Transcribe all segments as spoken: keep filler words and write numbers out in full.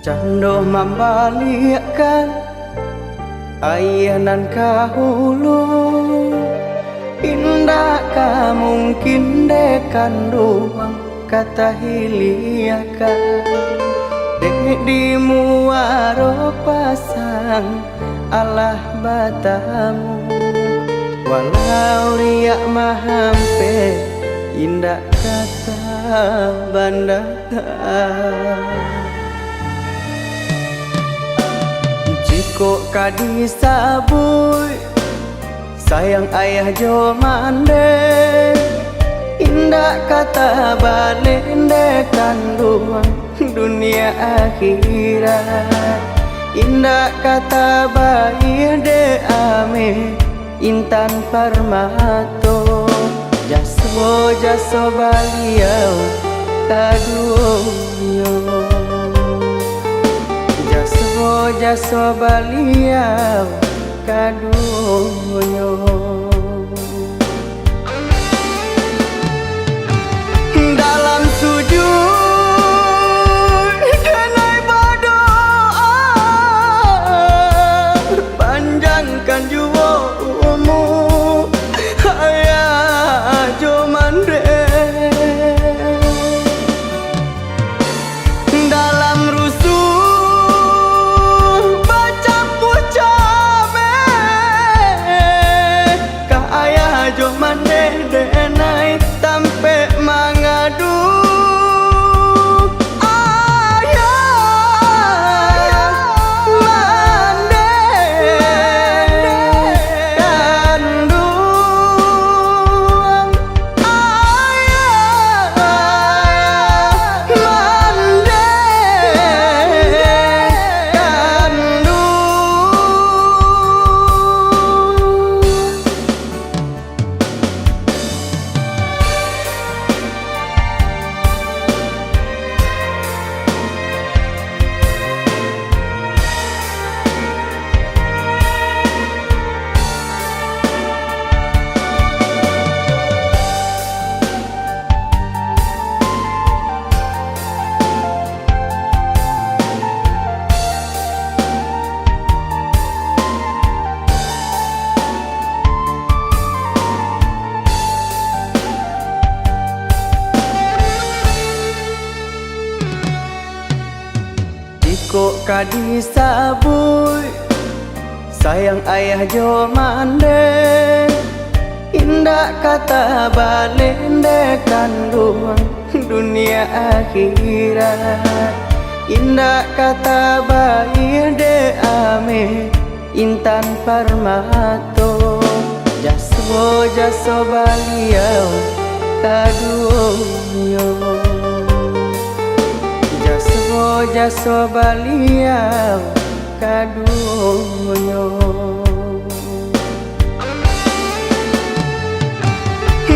Cando mambaliakkan ayah nan ka hulu, indak ka mungkin dek kanduang ka tahiliakan. Dek di muaro pasang alah batamu, walau riak mahampek indak ka tabanda. Jikok ka disabuik sayang ayah jo mandeh, indak ka tabaleh dek kanduang dunia akhirat, indak ka tabayia dek ameh intan parmato, jaso-jaso baliau kaduonyo, jaso-jaso baliau kaduonyo. Dalam sujud denai badoa, panjangkan juo umua ayah jo mandeh. Dalam rusuah bacampua cameh, ka ayah jo mandeh denai tampek mangadu. Ayah mandeh kanduang. Jikok ka disabuik sayang ayah jo mandeh, indak ka tabaleh dek kanduang dunia akhirat, indak ka tabayia dek ameh intan parmato, jaso-jaso baliau kaduonyo, jaso-jaso baliau kaduonyo.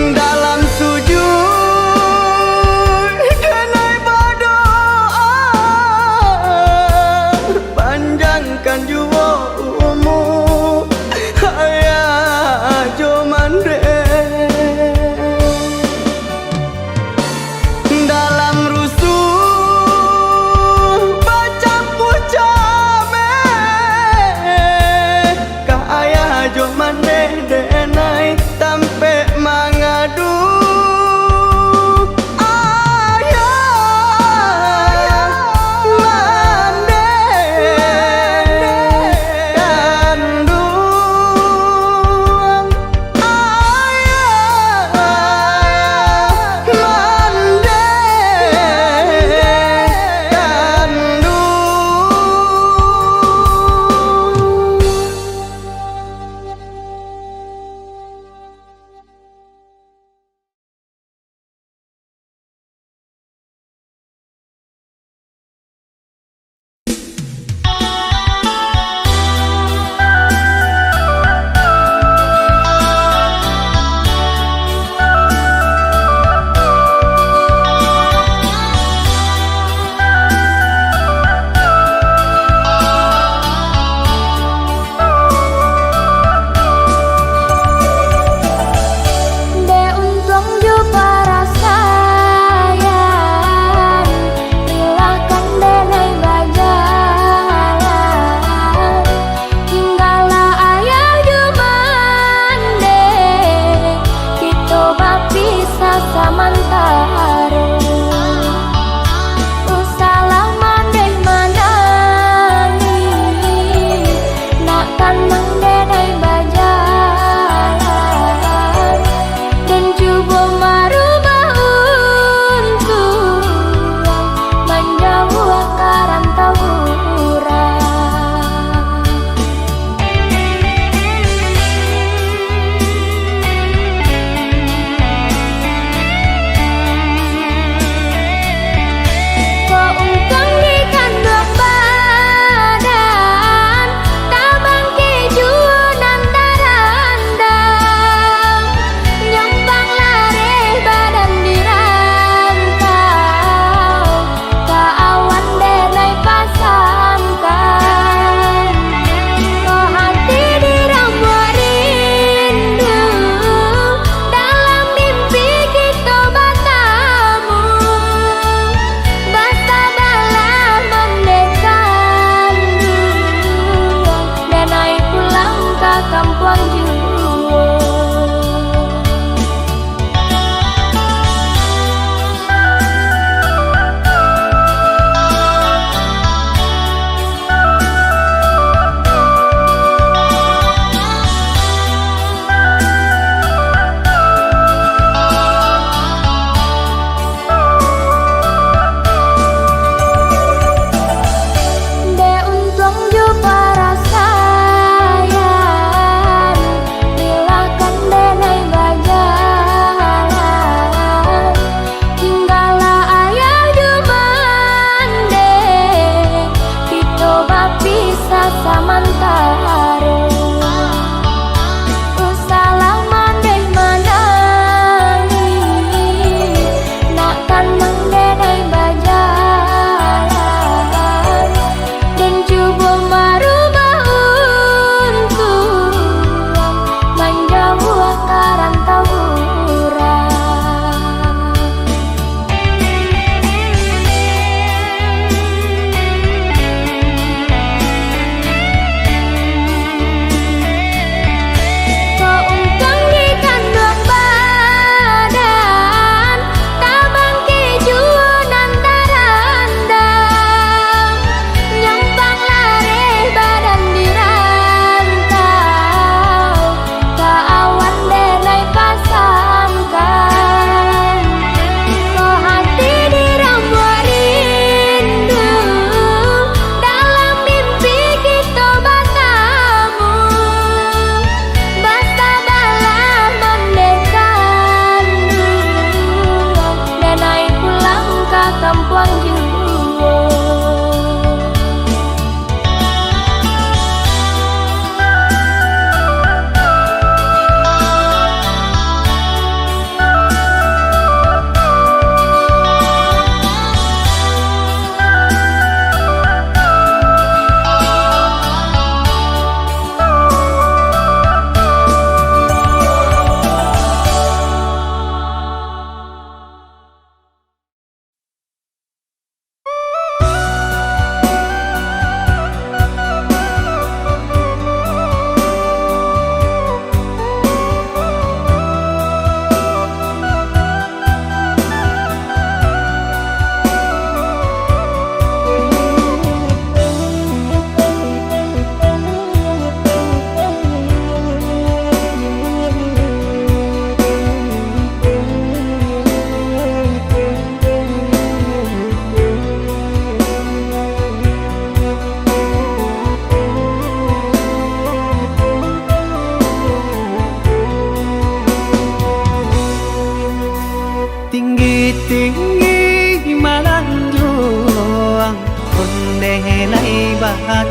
Dalam sujud denai badoa, panjangkan juo umua ayah jo mandeh. Dalam rusuah bacampua cameh,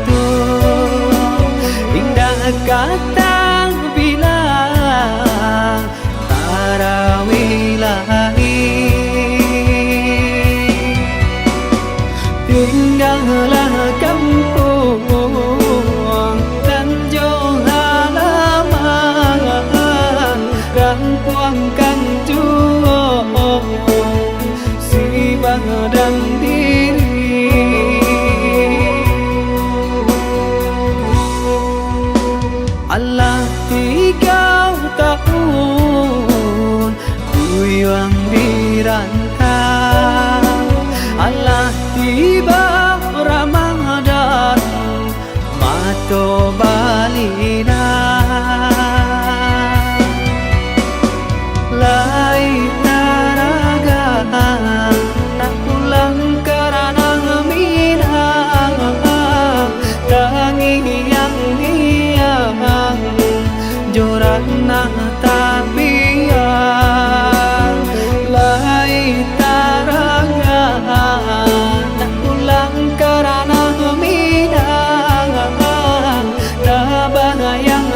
tu, indak ka tabilang tarawih lai. Tinggalah kampuang nan jo halaman, rampuangkan juo si badan diri. Alah tigo tahun kuyuang di rantau, alah tibo Ramadan, mato balina. Lai taraga nak pulang ka ranah Minang, tangiang-ngiang jo ranah tapian. Lai taraga nak pulang ka ranah Minang, tabayang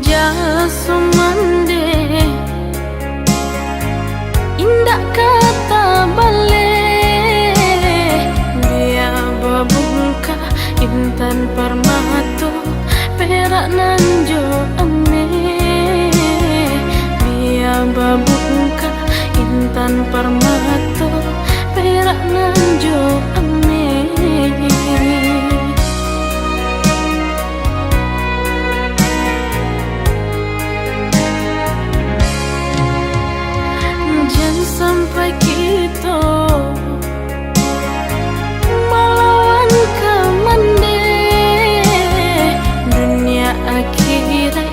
Jaso mandeh, indak ka tabaleh. Bia babungkah intan parmato, perak nan jo ameh. Bia babungkah intan parmato, perak nan jo ameh. Jan sampai kito malawan ka mandeh, dunia akhirat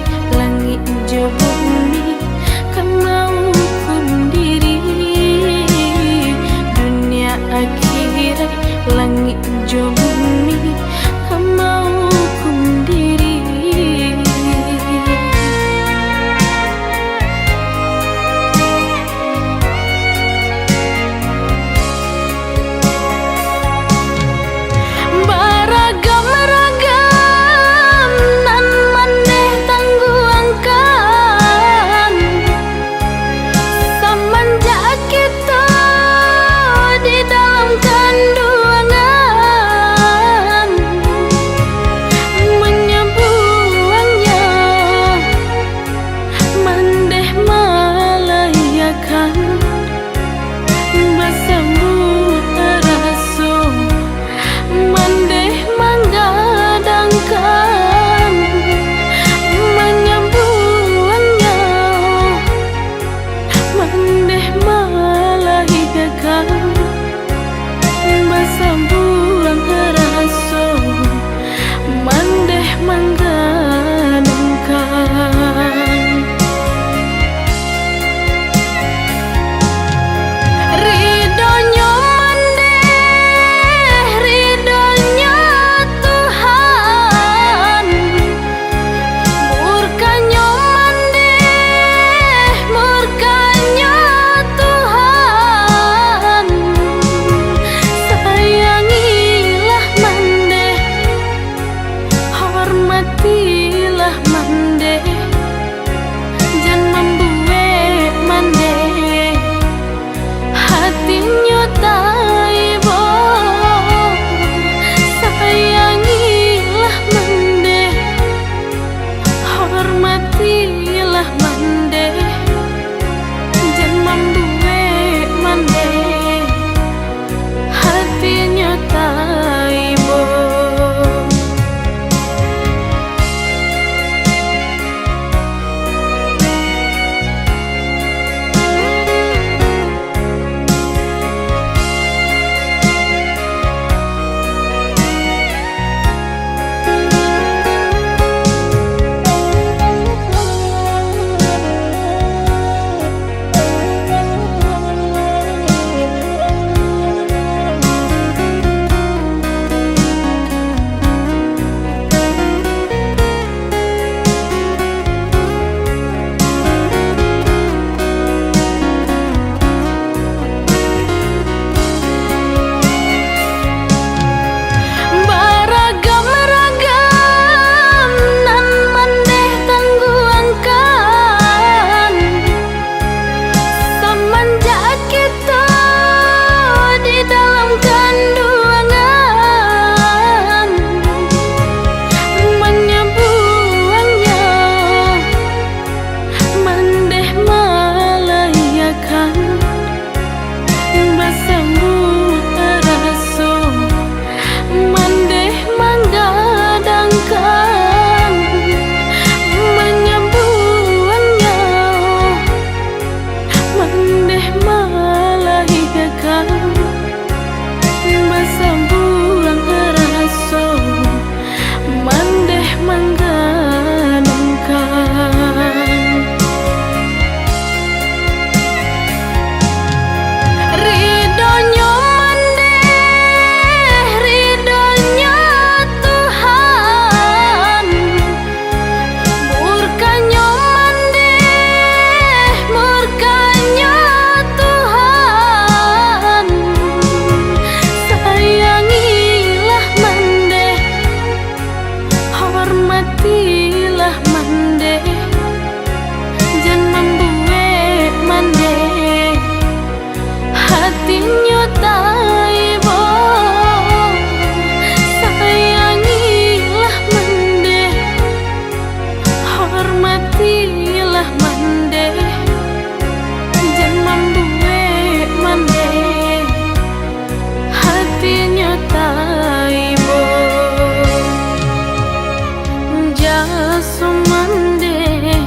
Iyolah mandeh, jan mambuek mandeh, hatinyo taibo. Jaso mandeh,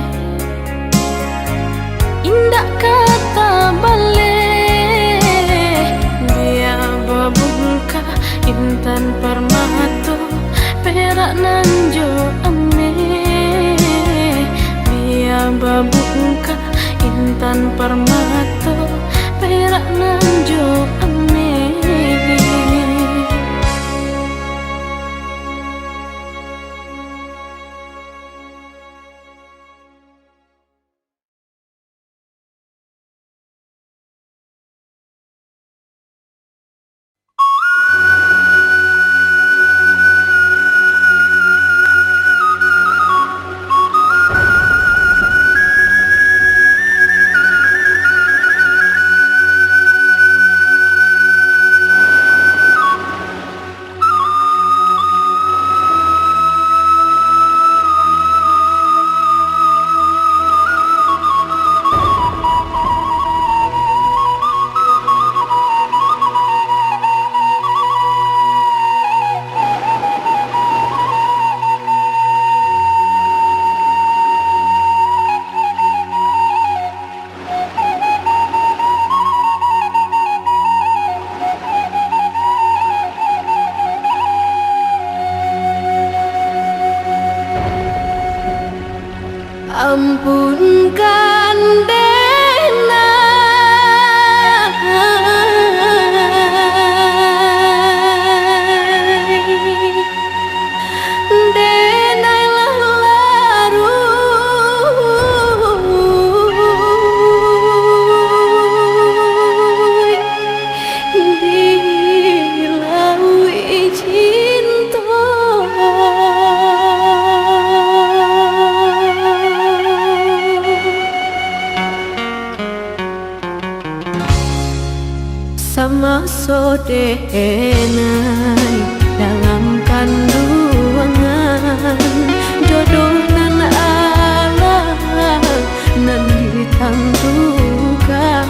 indak ka tabaleh, bia babungkah intan parmato, perak nan jo ameh, bia babungkah intan parmato, perak nan jo ameh. Ampunkan, Denai, Denai lah laruih di lauik cinto. Samaso denai dalam kanduangan, jodoh nan alah nan ditantukan,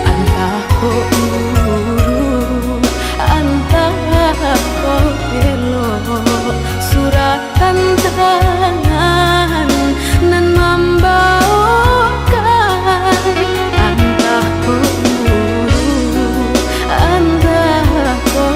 antah ko buruk, antah ko elok, surat tantangan nan mambaokan, antah ko buruk, antah ko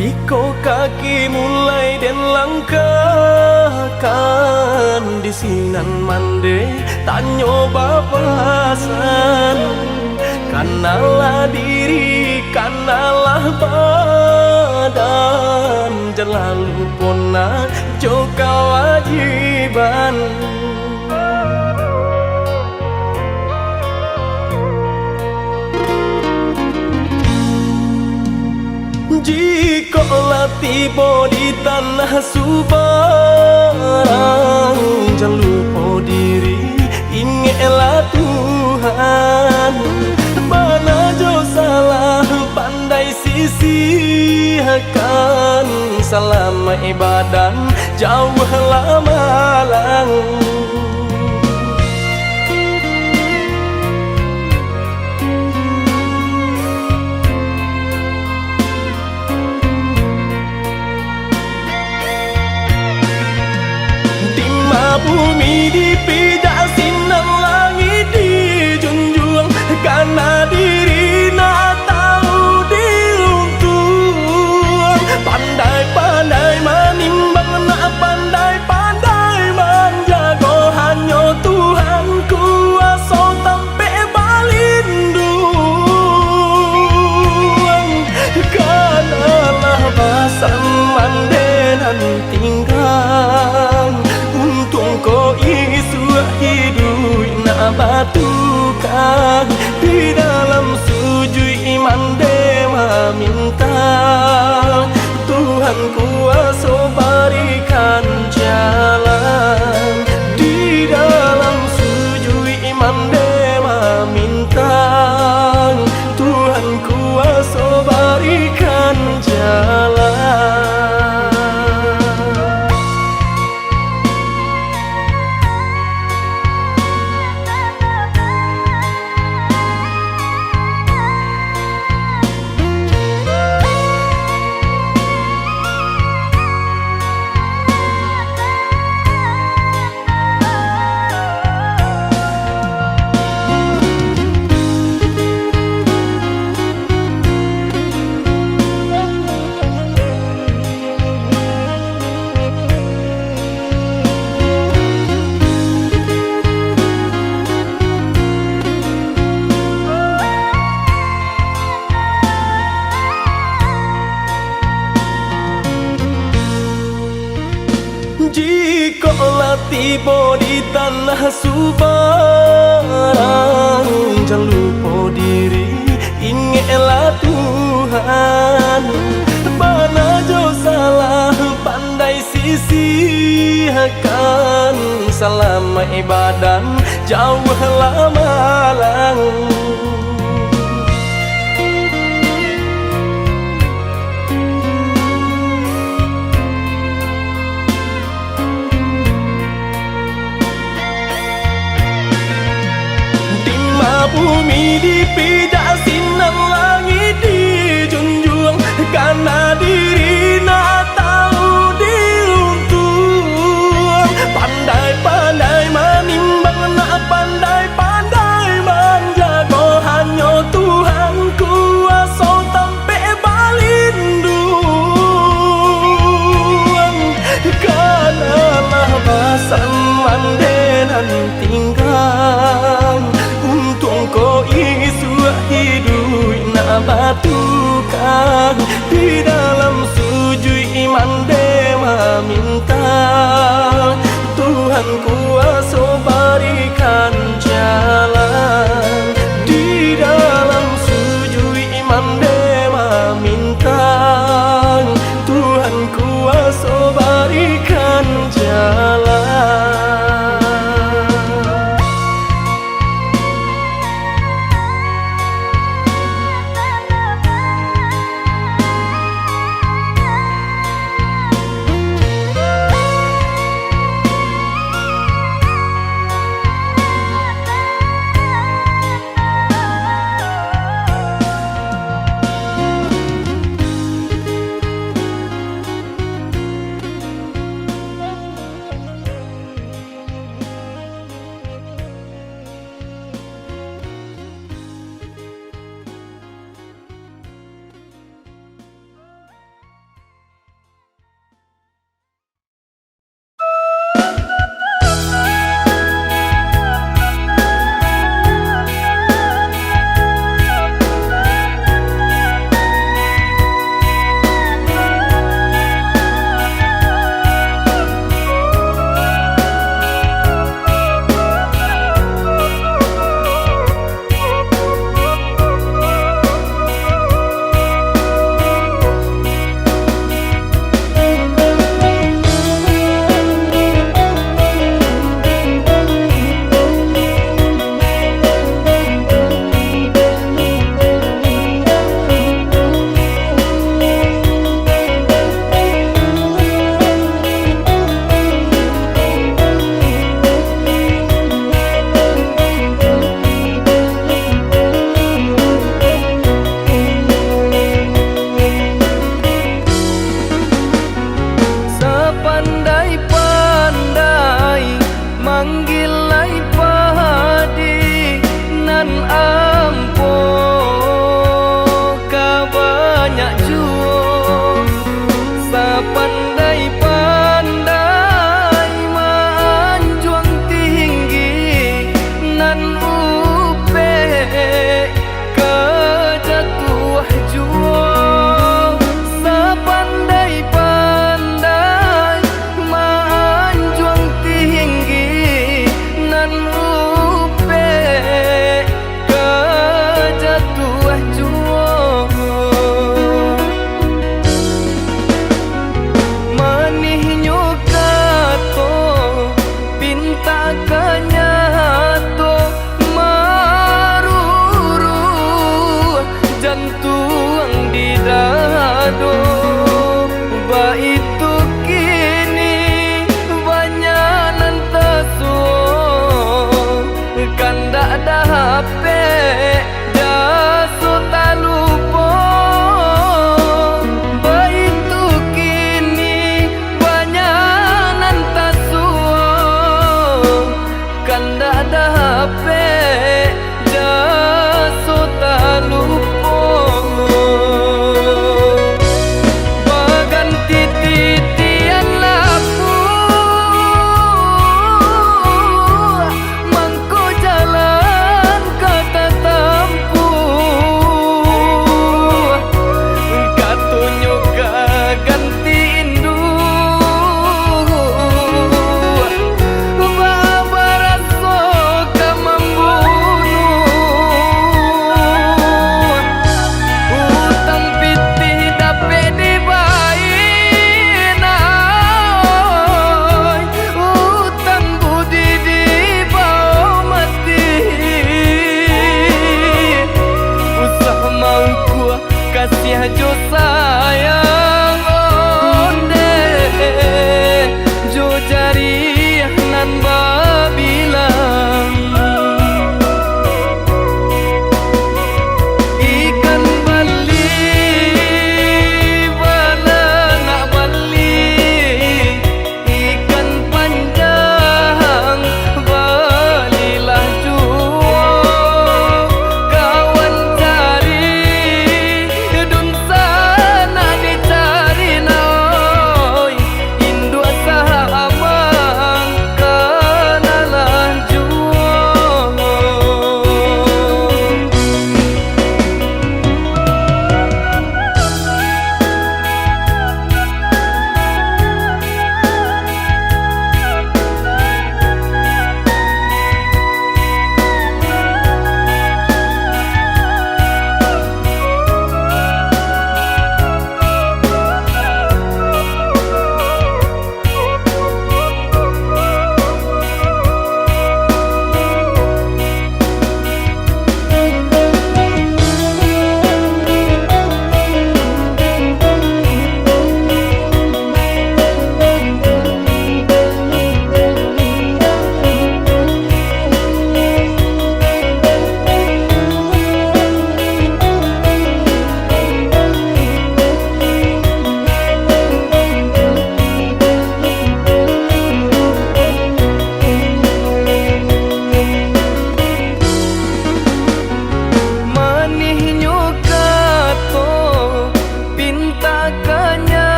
Iko kaki mulai den langkahkan, di sinan mande tanyo bapasan. Kanalah diri, kanalah badan, jan lalu pona jo kawajiban. Jikok lah tibo di tanah subarang, jan lupo diri, ingeklah Tuhan. Bana jo salah pandai sisihkan, salamaik badan, jauahlah malang. Dima bumi dipijak, sinan langik dijunjuang, kana diri nak tahu diuntuang. Pandai-pandai manimbang, nak pandai-pandai manjago, hanyo Tuhan kuaso tampek balinduang. Kanalah pasan mande nan tinggang, untuang ko isuak iduik nak batukang. Di dalam sujuik mande mamintang, Tuhan kuaso barikan jalan. Di dalam sujuik mande mamintang, Tuhan kuaso barikan jalan. Jikok lah tibo di tanah subarang, jan lupo diri, ingeklah Tuhan. Bana jo salah pandai sisihkan, salamaik badan, jauahlah malang. Dima bumi dipijak, sinan langik dijunjuang, kana diri nak tahu diuntuang. Pandai-pandai manimbang, nak pandai-pandai manjago, hanyo Tuhan kuaso tampek balinduang. Kanalah pasan mande nan tinggang, untuang ko isuak iduik nak batukang. Di dalam sujuik mande mamintang, Tuhan kuaso barikan jalan. Di dalam sujuik mande mamintang, Tuhan kuaso barikan jalan.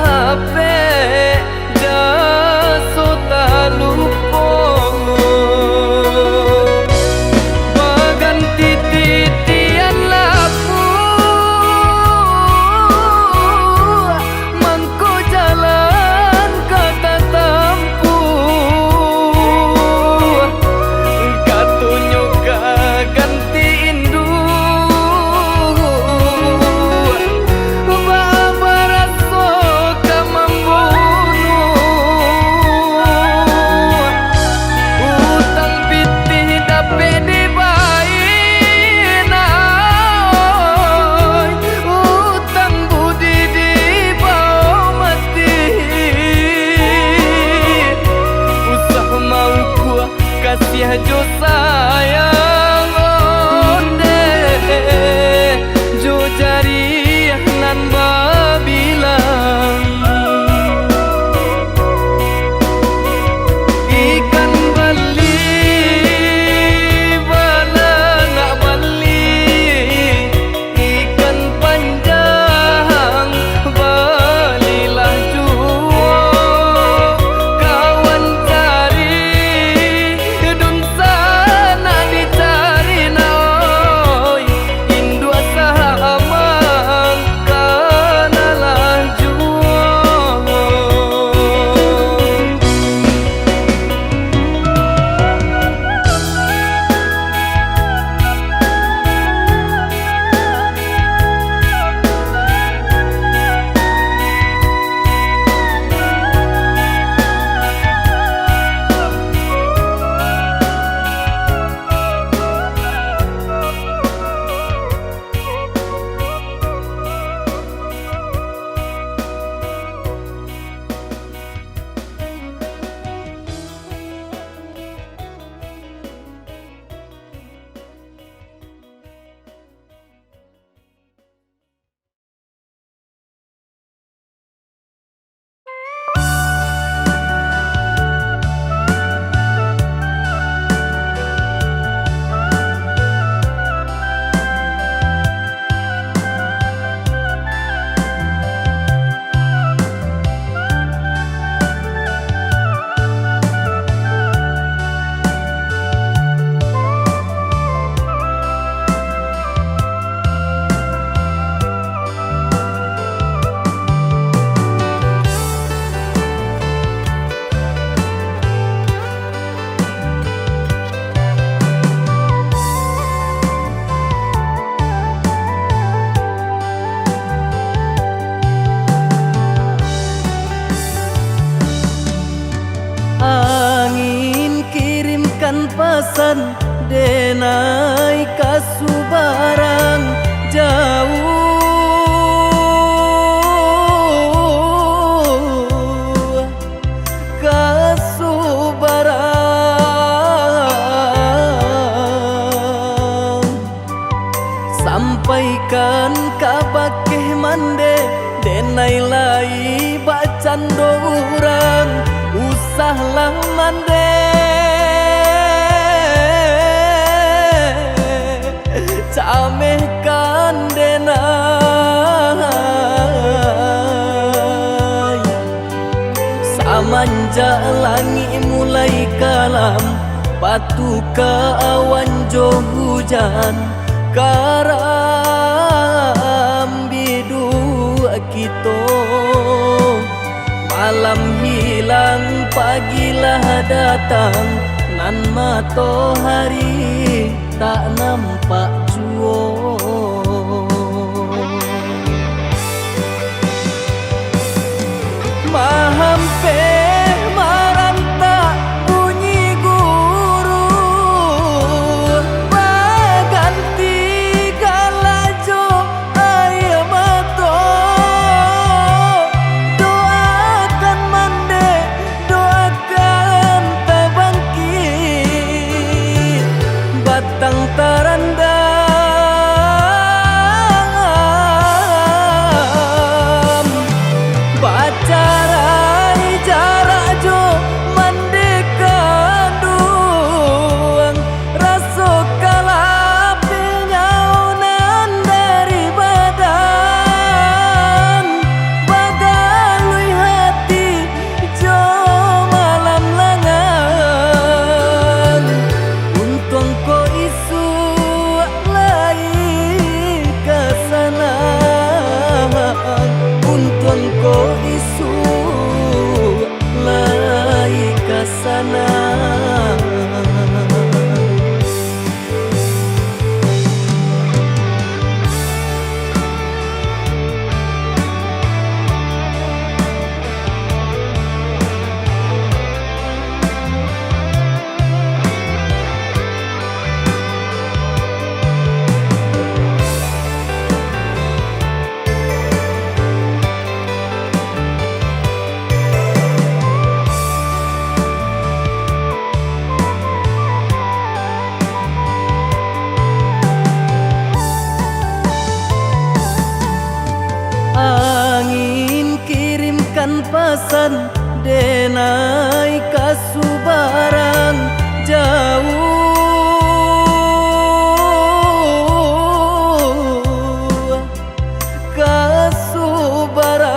Dapek jaso talupo, baganti titian lapuak, mangko jalan ka tatampuah, katonyo ka ganti induak. Baa baraso ka mambunuah, utang pitih dapek dibayia, utang budi dibao mati. Usah maukua kasiah jo sayang, ondeh jo jariah nan babilang. Ikan bali, balangak bali, ikan panjang, balilah juo. Kawan cari, dunsanak dicari, nah oi, induak samangkanalah juo. Angin kirimkan pasan, denai ka subarang jauah. Ka subarang. Sampaikan ka bakeh mande, denai lai bakcando urang, usahlah mande. Camehkan denai. Samanjak langik mulai kalam, patuka awan jo hujan, karam biduak kito. Malam hilang, pagilah datang, nan matohari tak nampak juo. Mahampeh marantak bunyi guruang, baganti galak jo aia mato. Doakan mande, doakan tabangkik, batang tarandam. Bacarai jarak jo mande kanduang, raso kalapeh nyao nan dari badan, bagaluh Ko isuak lai ka sana. Angin kirimkan pasan, denai ka subarang jauah. Ka subarang.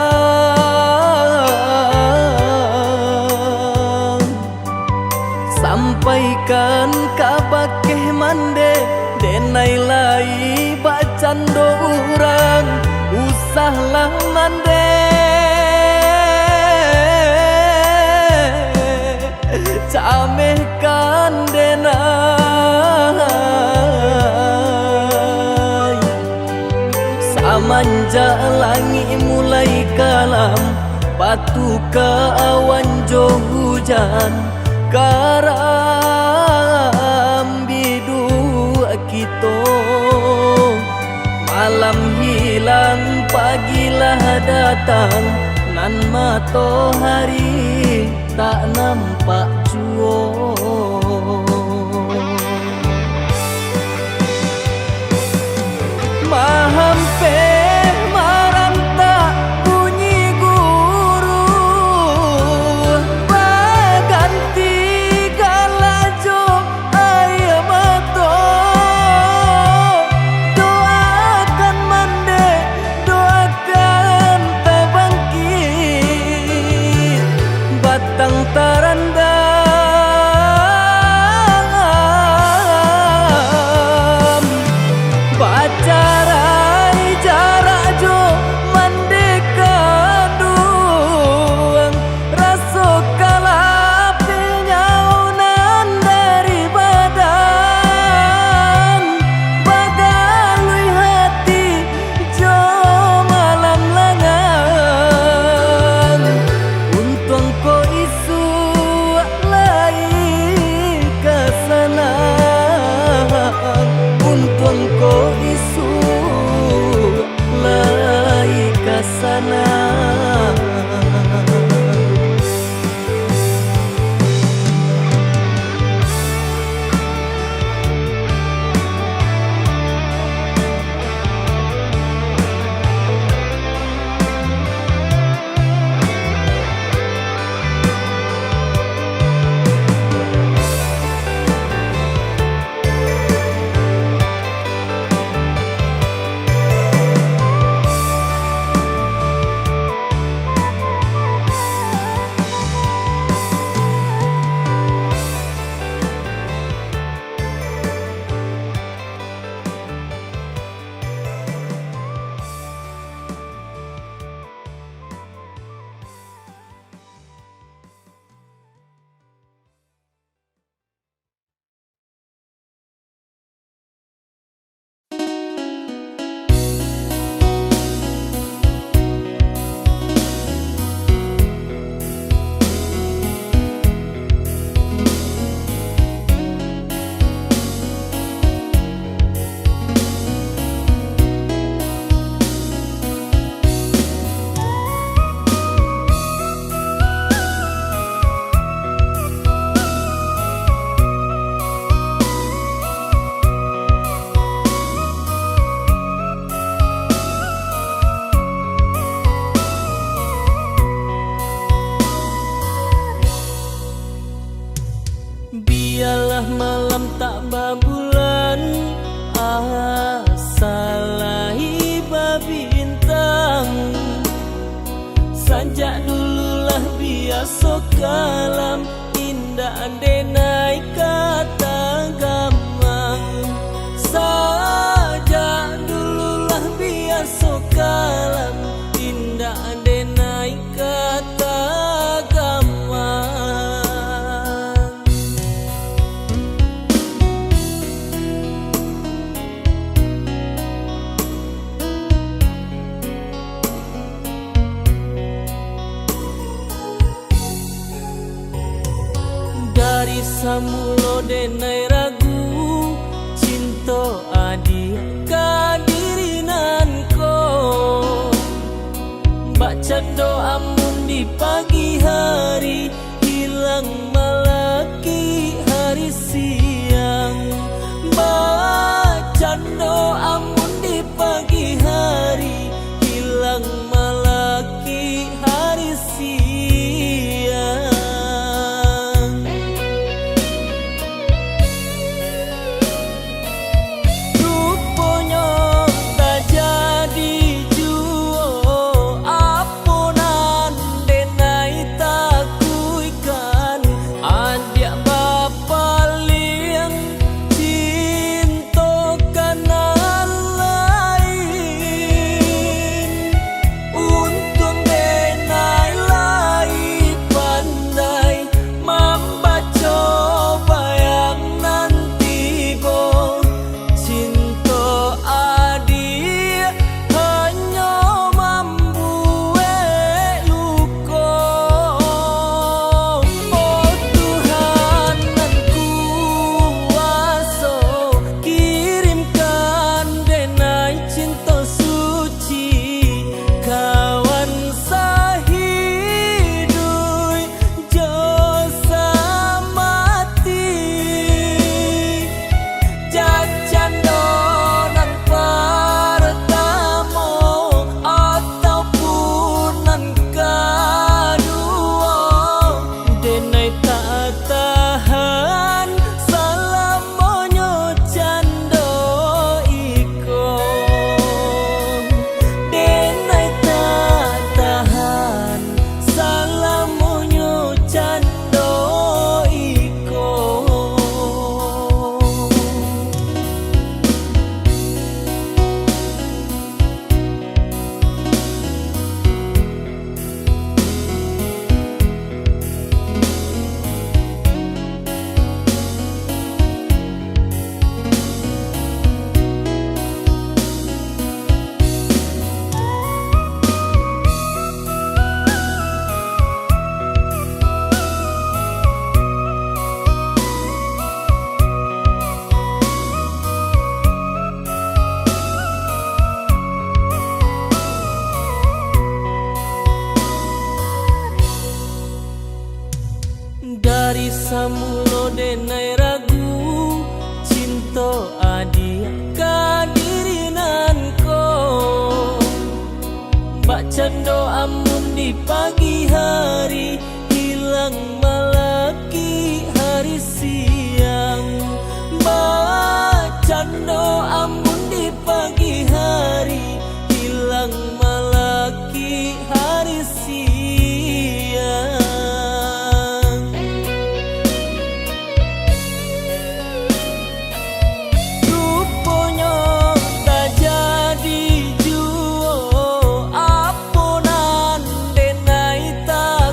Sampaikan kabake mandeh, denai lai bacando urang, usahlah mandeh. Camehkan denai. Samanjak langik mulai kalam, batuka awan jo hujan, karam biduak kito. Malam hilang, pagilah datang, nan matohari tak nampak juo. Mahampeh marantak bunyi guruh, baganti galak jo aia mato. Doakan mandeh, doakan tabangkik, batang tarandam. Bacarai jarak jo mandeh kanduang, raso kalapeh nyao nan dari badan, bagaluih hati jo malam langang. Untuang ko isuak lai ka sanang, untuang ko isuak lai ka sanang. Bialah malam tak babulan, asa lai babintang. Sajak dululah biaso kalam, indak denai ka tagamang. Sajak dululah biaso kalam, indak denai Samulo denai ragu, cinto adiak ka diri nan ko. Bak cando amun di pagi hari, ilang malaki hari siang. Bak cando amun di pagi hari, ilang malaki hari siang. Ruponyo tajadi juo apo nan denai takuikkan, adiak bapaliang cinto ka nan lain. Untuang denai lai pandai mambaco bayang nan tibo. Cinto adiak hanyo mambuek luko. Oh Tuhan nan kuaso, kirimkan denai cinto suci, kawan sahiduik jo samati. Jan cando nan partamo ataupun nan kaduo, denai tak tahan salamonyo cando iko. Denai tak tahan salamonyo cando iko. Dari samulo denai ragu, cinto adiak ka diri nan ko. Bak cando amun di pagi hari, ilang malaki hari siang. Bak cando amun di pagi hari, ilang malaki hari siang. Ruponyo tajadi juo apo nan denai ta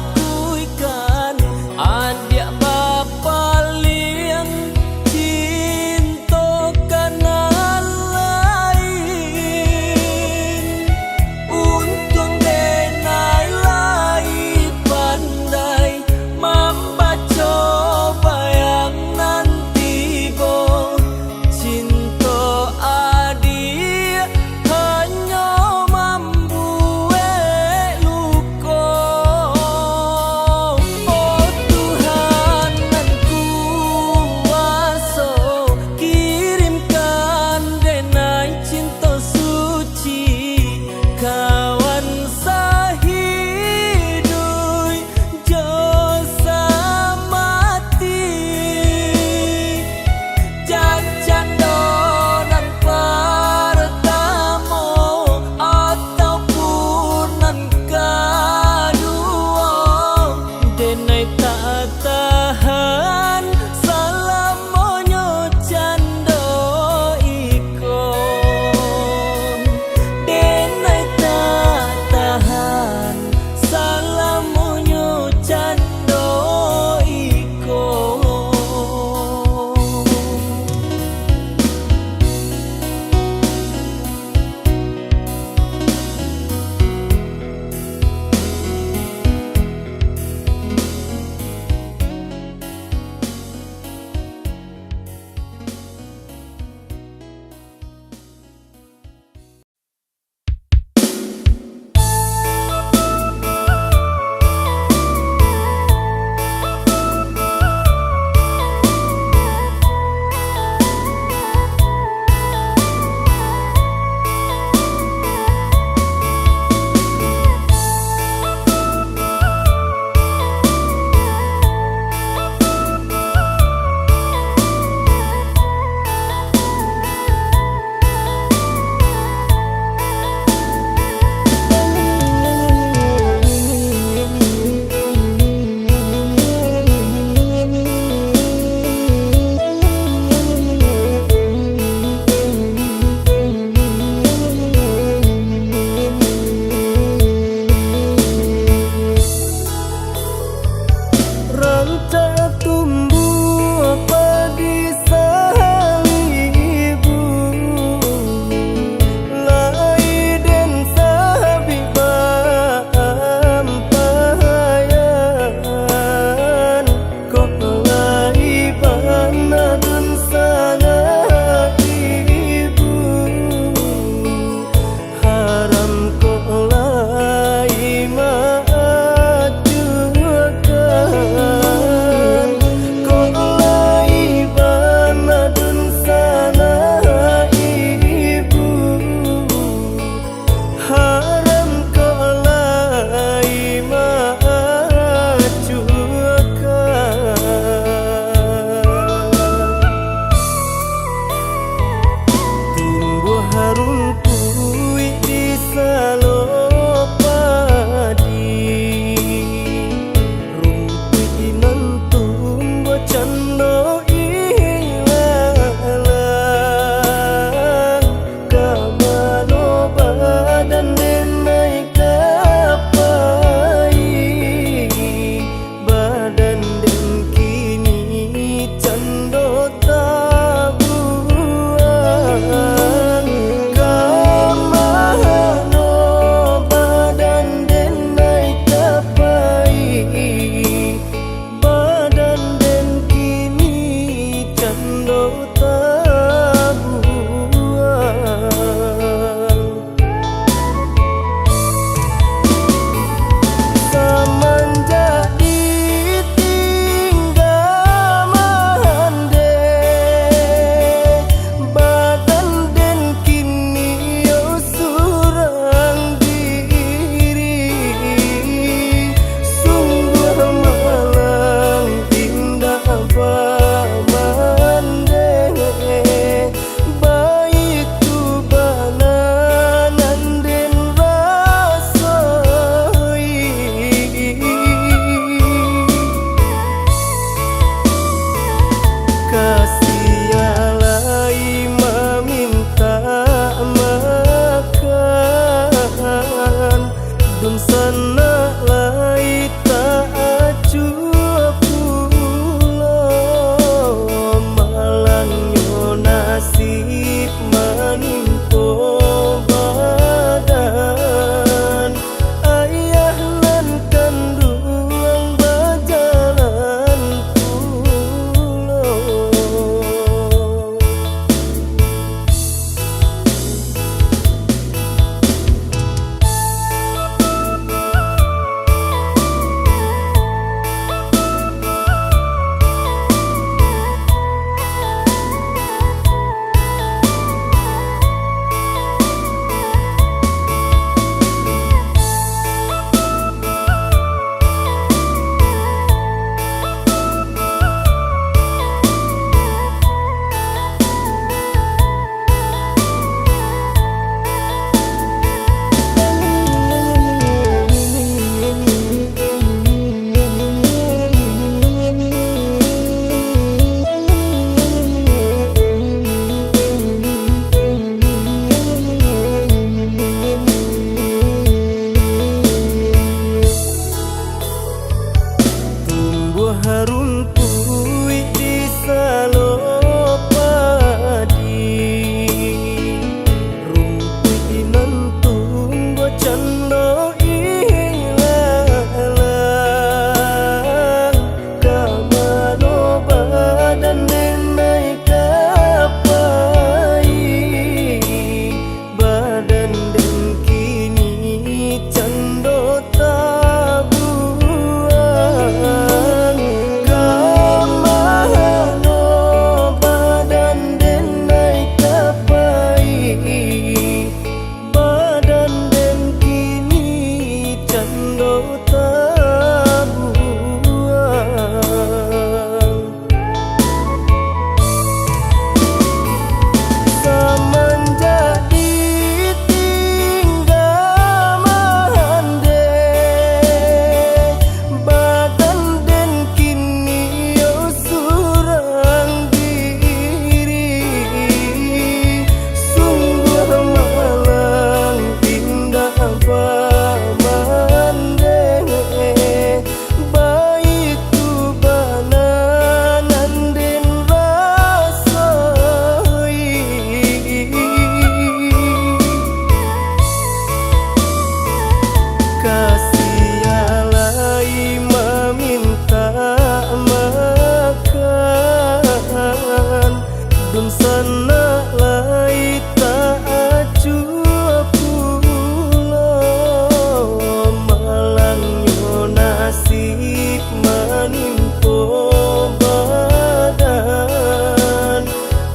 Sakik manimpo badan,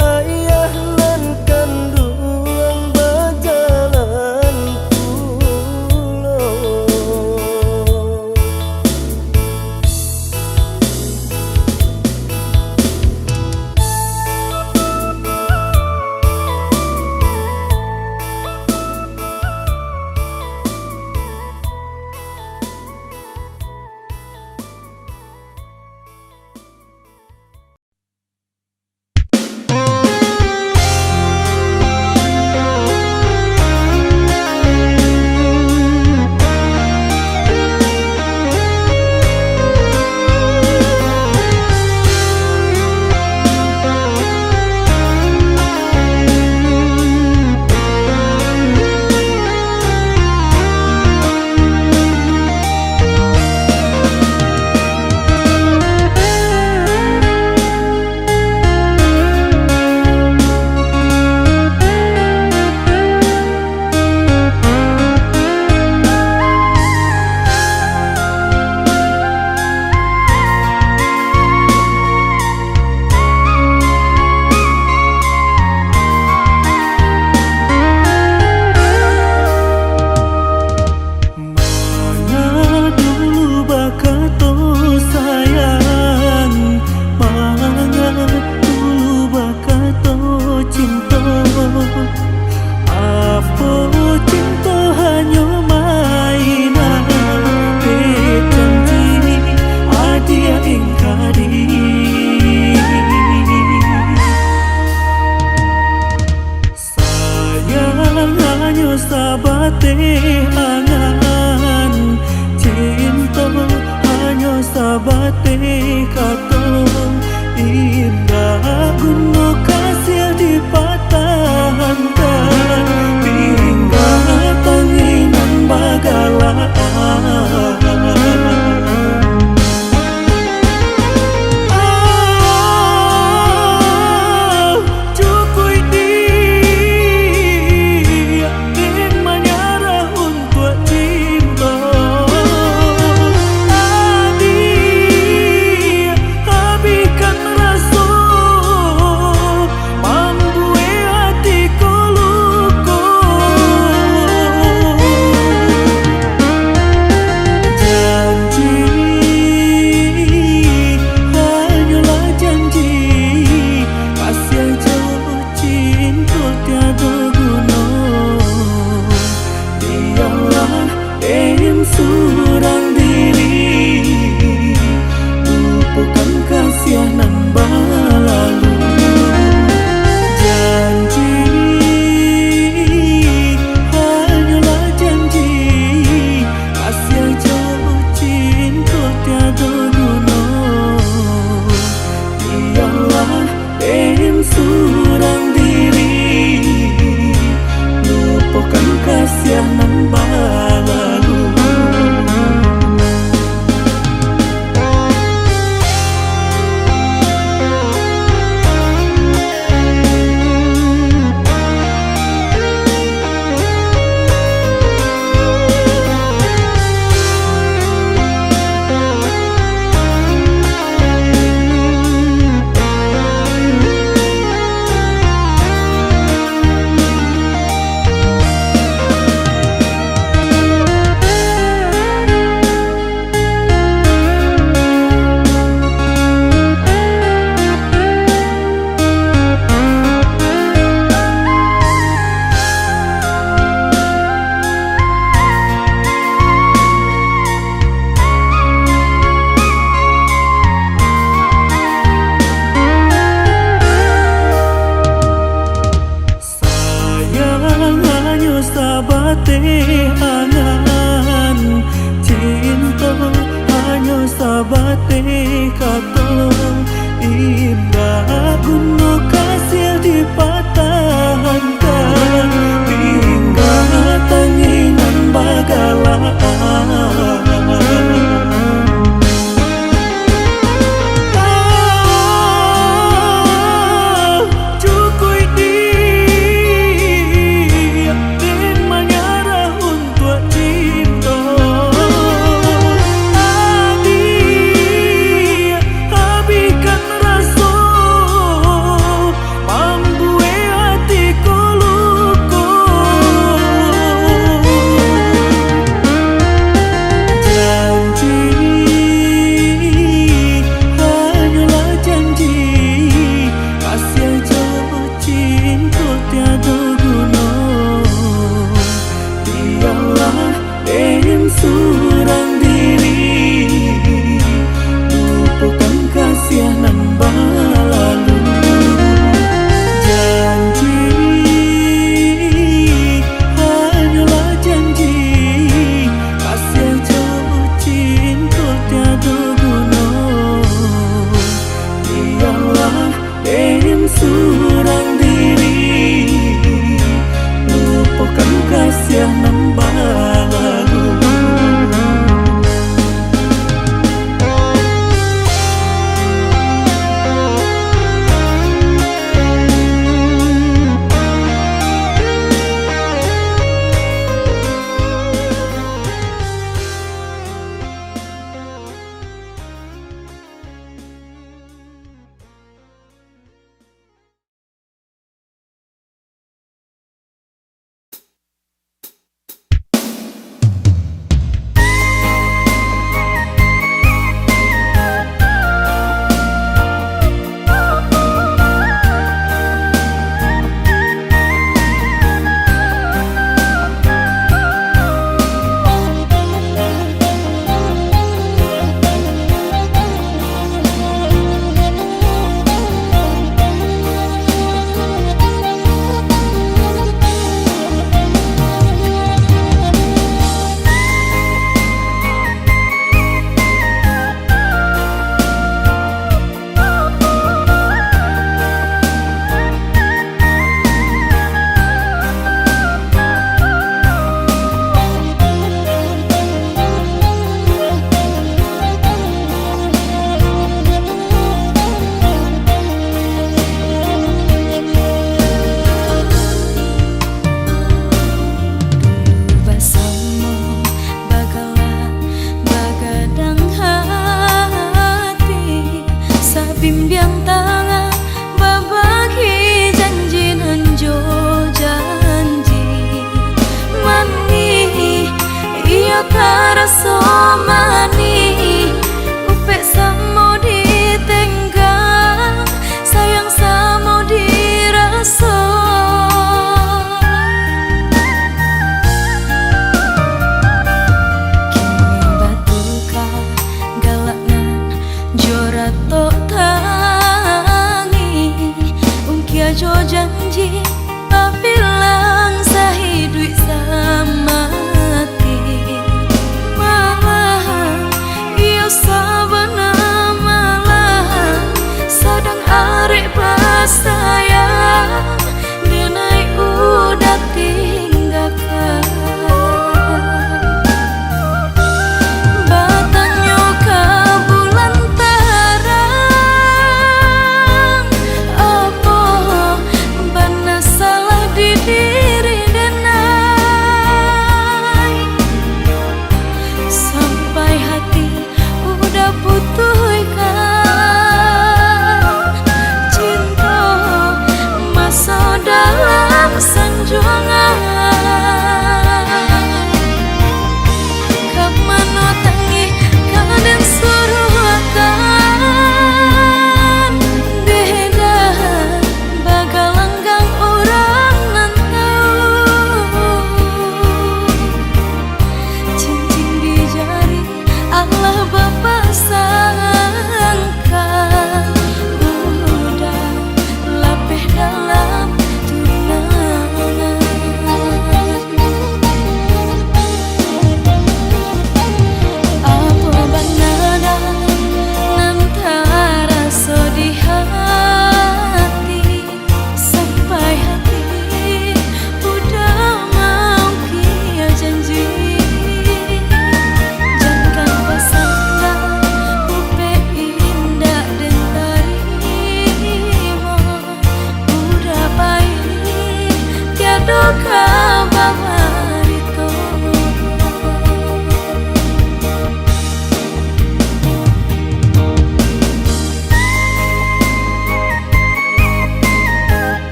ayah nan kanduang bajalan pulo. Manga dulu bakato sayang, manga dulu bakato cinto. Apo cinto hanyo mainan, dek janji adiak ingkari. Sayang hanyo sabateh angan, cinto hanyo sabateh kato. Indak guno kasiah dipatahankan, tingga tanginan bagalaan. Ah, cukuik diak den manyarah untuak cinto. Adiak, abihkan raso, mambuek ati ko luko. Janji, hanyolah janji, kasiah jo cinto tiado guno. Bialah den surang diri, lupokan kasiah nan balalu. Janji, hanyolah janji, kasiah jo cinto tiado guno. Bialah den surang diri, lupokan kasiah nan balalu. Sayang hanyo sabateh angan, cinto hanyo sabateh kato. Indak guno kasiah dipatahankan, tingga tanginan bagalaan. Ah, cukuik diak den manyarah untuak cinto. Adi, Tok tangih, ungkia jo janji, babilang sahiduik samati.